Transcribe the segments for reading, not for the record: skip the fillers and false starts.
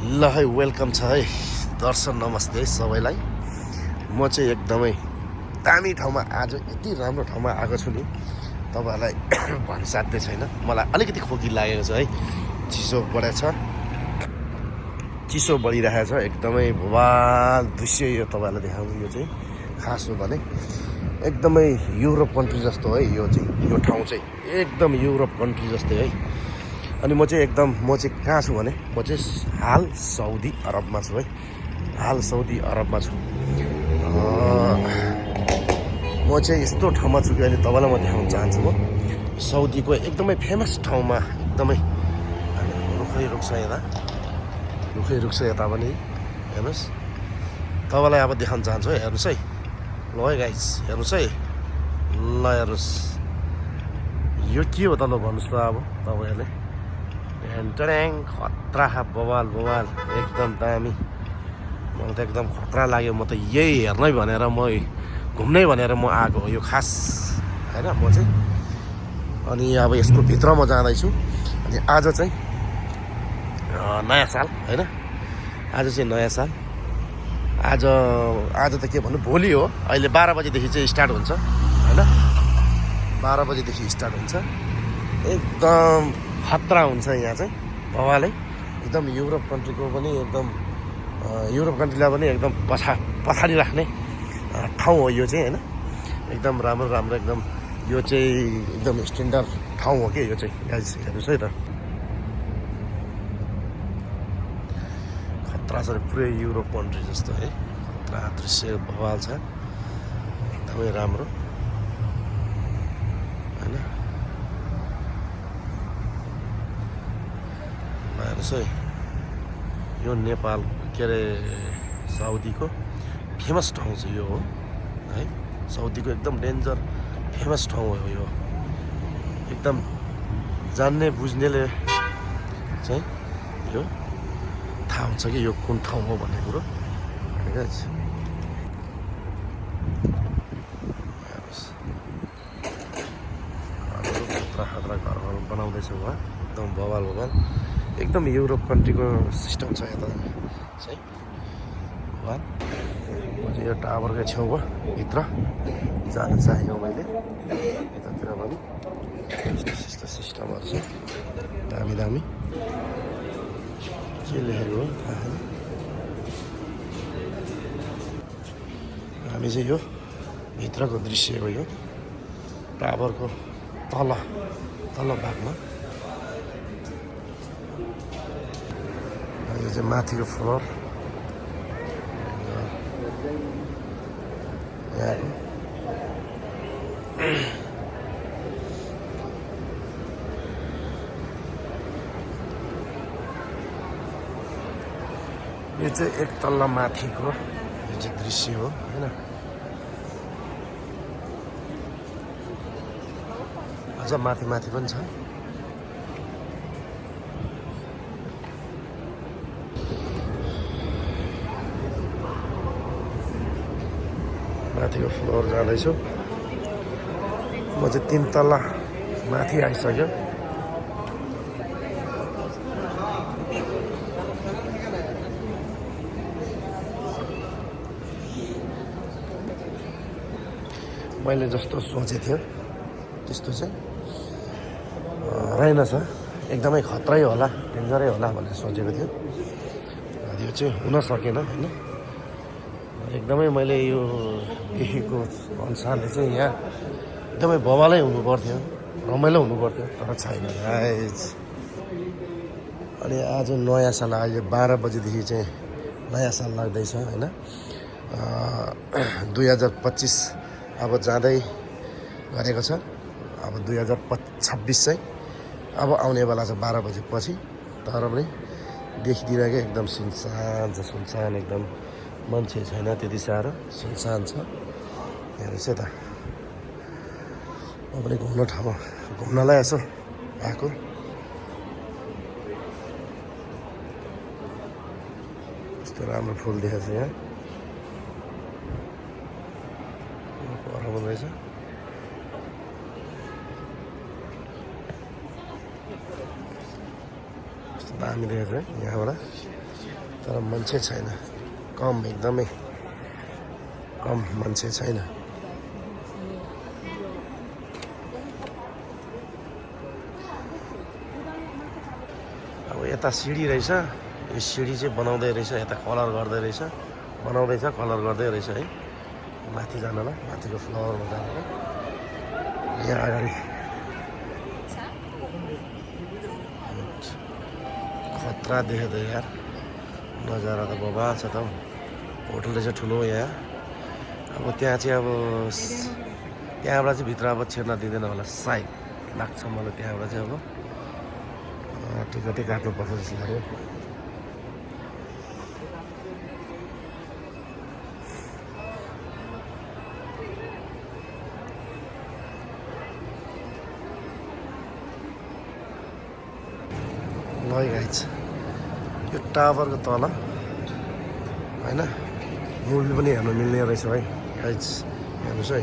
ल है वेलकम छ है दर्शन नमस्ते सबैलाई। म चाहिँ एकदमै दामी ठाउँमा आज यति राम्रो ठाउँमा आएको छु नि तपाईहरुलाई भन्न साध्य छैन। मलाई अलिकति खोकी लागेको छ है, चिसो बढिरहेको छ एकदमै भवाल दृश्य। यो तपाईहरुलाई देखाउँछु। यो चाहिँ खास हो भने एकदमै युरोप कन्ट्री जस्तो है। यो ठाउँ चाहिँ एकदम युरोप कन्ट्री जस्तै है। अनि म चाहिँ कहाँ छु भने म चाहिँ हाल साउदी अरबमा छु है। हाल साउदी अरबमा छु। म चाहिँ यस्तो ठाउँमा छु कि अहिले तपाईँलाई म देखाउन चाहन्छु। म साउदीको एकदमै फेमस ठाउँमा एकदमै रुखै रुख छ यता पनि हेर्नुहोस्। तपाईँलाई अब देखाउन चाहन्छु है। हेर्नुहोस् है, ल है गाइस हेर्नुहोस् है। ल हेर्नुहोस् यो के हो त, ल भन्नुहोस् त अब तपाईँहरूले। ट्याङ खतरा बवाल एकदम दामी। मलाई त एकदम खतरा लाग्यो। म त यही हेर्नै भनेर घुम्नै भनेर म आएको हो यो खास हैन म चाहिँ। अनि अब यसको भित्र म जाँदैछु। अनि आज चाहिँ नयाँ साल हैन, आज चाहिँ नयाँ साल। आज त के भन्नु, भोलि हो। अहिले 12 बजेदेखि चाहिँ स्टार्ट हुन्छ हैन, 12 बजेदेखि स्टार्ट हुन्छ। एकदम खतरा हुन्छ यहाँ चाहिँ बवालै। एकदम युरोप कन्ट्रीको पनि एकदम युरोप कन्ट्रीलाई पनि एकदम पछाडि राख्ने ठाउँ हो यो चाहिँ हैन। एकदम राम्रो एकदम यो चाहिँ एकदम स्ट्यान्डर्ड ठाउँ हो कि यो चाहिँ। गाइस हेर्नुहोस् है त, खतरा छ पुरै युरोप कन्ट्री जस्तो है। खतरा दृश्य बवाल छ, एकदमै राम्रो हैन। हेर्नुहोस् है, यो नेपाल के अरे साउदीको फेमस ठाउँ चाहिँ यो हो है। साउदीको एकदम डेन्जर फेमस ठाउँ हो यो। एकदम जान्ने बुझ्नेले चाहिँ यो थाहा हुन्छ कि यो कुन ठाउँ हो भन्ने कुरो। खतरा घरहरू बनाउँदैछ उहाँ, एकदम बवाल एकदम युरोप कन्ट्रीको सिस्टम छ यता चाहिँ। म चाहिँ यो टावरकै छेउमा भित्र जान चाहेको मैले। यतातिर पनि यस्तो सिस्टमहरू छ दामी। के लेखेको हो थाहा छैन। हामी चाहिँ यो भित्रको दृश्य हो यो टावरको तल भागमा। यो चाहिँ माथिको फ्लोर यहाँको। यो चाहिँ एक तल्ला माथिको यो चाहिँ दृश्य हो हैन। अझ माथि पनि छ। माथिको फ्लोर जाँदैछु। म चाहिँ 3 तल्ला माथि आइसक्यो। मैले जस्तो सोचेको थियो त्यस्तो चाहिँ रहेनछ। एकदमै खतरै होला, डेन्जरै होला भनेर सोचेको थियो। यो चाहिँ हुन सकेन हैन। एकदमै मैले यो देखेको अनुसारले चाहिँ यहाँ एकदमै बवालै हुनु पर्थ्यो, रमाइलो हुनु पर्थ्यो, तर छैन गाइस। अनि आज नयाँ साल, अहिले 12 बजेदेखि चाहिँ नयाँ साल लाग्दैछ हैन। 2025 अब जाँदै गरेको छ। अब 2026 चाहिँ अब आउनेवाला छ 12 बजेपछि। तर पनि देखिदिरहेको एकदम सुनसान एकदम मान्छे छैन त्यति साह्रो, सुनसान छ। हेर्नुहोस् है त, म पनि घुम्नलाई यसो आएको। यस्तो राम्रो फुल देखेको छ यहाँ। पर रहेछ दामी देखेको छ यहाँबाट। तर मान्छे छैन, कम एकदमै कम मान्छे छैन। अब यता सिडी रहेछ, यो सिडी चाहिँ बनाउँदै रहेछ, यता कलर गर्दै रहेछ, बनाउँदैछ कलर गर्दै रहेछ है माथि जानलाई, माथिको फ्लोरमा जानलाई। यहाँ अगाडि खतरा देख्यो यार, नजारा त बबाल छ त हौ। होटल रहेछ ठुलो यहाँ। अब त्यहाँ चाहिँ अब त्यहाँबाट चाहिँ भित्र अब छिर्न दिँदैन होला सायद, लाग्छ मलाई। त्यहाँबाट चाहिँ अब टिकटै काट्नुपर्छ जस्तो लाग्यो। ल गाइज, यो टावरको तल होइन मुभी पनि हेर्नु मिल्ने रहेछ है गाइज, हेर्नुहोस् है,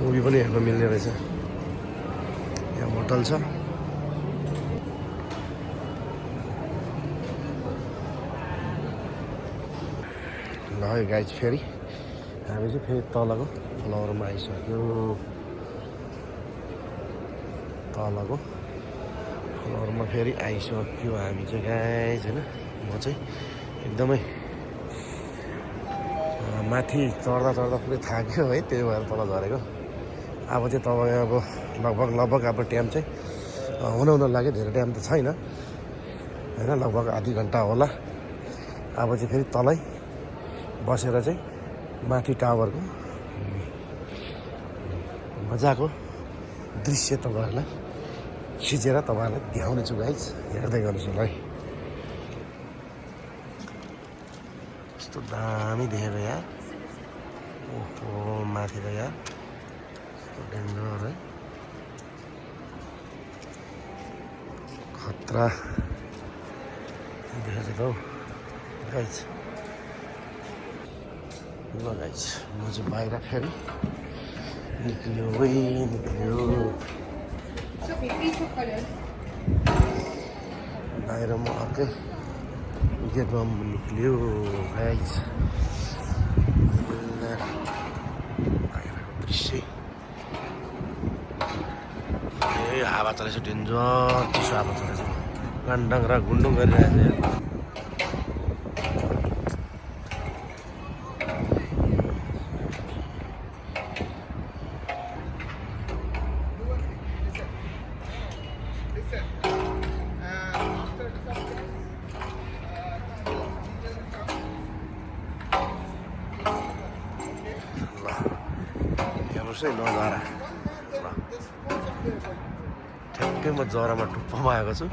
मुभी पनि हेर्नु मिल्ने रहेछ। यहाँ होटल छ। ल है गाइज, फेरि हामी चाहिँ फेरि तलको फ्लोरमा आइसक्यो। तलको फ्लोरमा फेरि आइसक्यो हामी चाहिँ गाइज होइन। म चाहिँ एकदमै माथि चढ्दा चढ्दा पुरै थाक्यो है, त्यही भएर तल झरेको। अब चाहिँ तपाईँ अब लगभग अब टाइम चाहिँ हुन लाग्यो, धेरै टाइम त छैन होइन, लगभग आधी घन्टा होला। अब चाहिँ फेरि तलै बसेर चाहिँ माथि टावरको मजाको दृश्य तपाईँहरूलाई खिचेर तपाईँहरूलाई देखाउने छु गाइज, हेर्दै गर्नुहोस् होला है। कस्तो दामी देखेको यार, ओहो माथि त यार कस्तो डेन्जर है, खतरा देखेको छ त हौ गाइज। ल गाइज, म चाहिँ बाहिर फेरि निक्लियो बाहिर, म अर्कै गेटमा निक्लियो गाइज। बाहिरको दृश्य हावा चलेछ, डेन्जर चिसो हावा चलेछ, गान्डाङ र गुन्डुङ गरिरहेको छ। हेर्नुहोस् है नजारा, ठ्याक्कै म जरामा टुप्पोमा आएको छु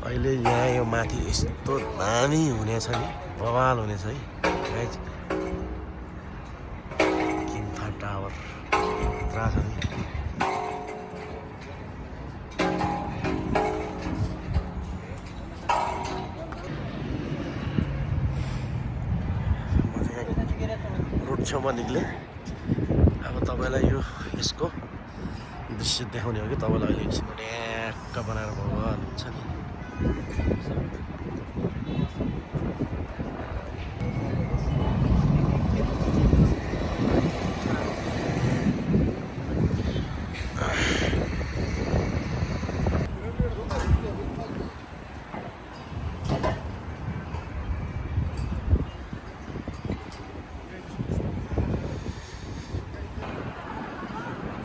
अहिले। यहाँ यो माथि यस्तो दामी हुनेछ नि, बवाल हुनेछ है गाइज। किम्फा टावर खतरा छ नि। रोड छेउमा निक्लेँ। अब तपाईँलाई यो यसको दृश्य देखाउने हो कि तपाईँलाई अहिले एकछिन ट्याक्क बनाएर भगवान हुन्छ नि।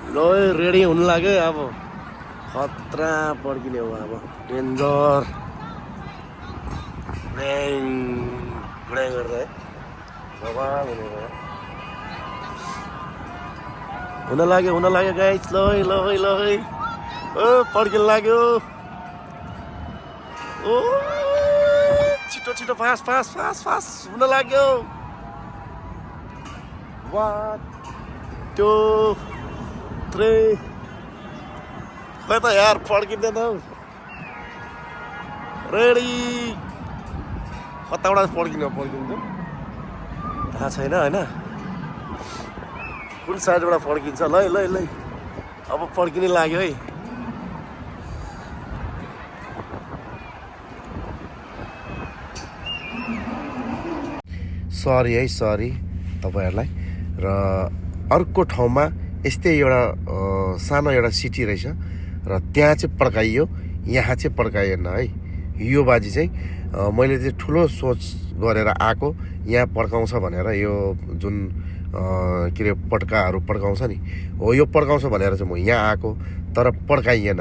ल रेडी हुनु लाग्यो अब, खतरा पड्किने हो अब, डेन्जर गुडाइ गरेर है, बवाल हुने भयो। हुन लाग्यो गाइज, ल ओ पड्किन लाग्यो। ओ छिटो फास्ट हुन लाग्यो। 1 2 3 खै त यार पड्किँदैन हौ। रेडी, कताबाट पड्किन्छ थाहा छैन होइन, कुन साइडबाट पड्किन्छ। ल अब पड्किने लाग्यो है। सरी है, सरी तपाईँहरूलाई। र अर्को ठाउँमा यस्तै एउटा सानो एउटा सिटी रहेछ र त्यहाँ चाहिँ पड्काइयो, यहाँ चाहिँ पड्काएन है। यो बाजी चाहिँ मैले चाहिँ ठुलो सोच गरेर आएको, यहाँ पड्काउँछ भनेर। यो जुन के अरे पड्काहरू पड्काउँछ नि, हो यो पड्काउँछ भनेर चाहिँ म यहाँ आएको, तर पड्काइएन,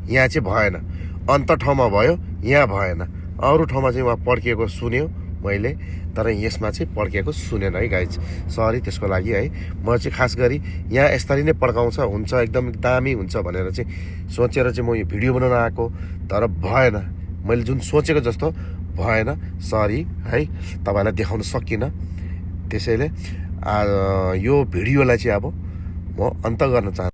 यहाँ चाहिँ भएन। अन्त ठाउँमा भयो, यहाँ भएन। अरू ठाउँमा चाहिँ उहाँ पड्किएको सुन्यो मैले, तर यसमा चाहिँ पड्किएको सुनेन है गाइज। सरी त्यसको लागि है। म चाहिँ खास गरी यहाँ यसरी नै पड्काउँछ, हुन्छ एकदम दामी हुन्छ भनेर चाहिँ सोचेर चाहिँ म यो भिडियो बनाउन आएको, तर भएन। मैले जुन सोचेको जस्तो भएन, सरी है, तपाईँलाई देखाउन सकिनँ। त्यसैले यो भिडियोलाई चाहिँ अब म अन्त गर्न चाहन्छु।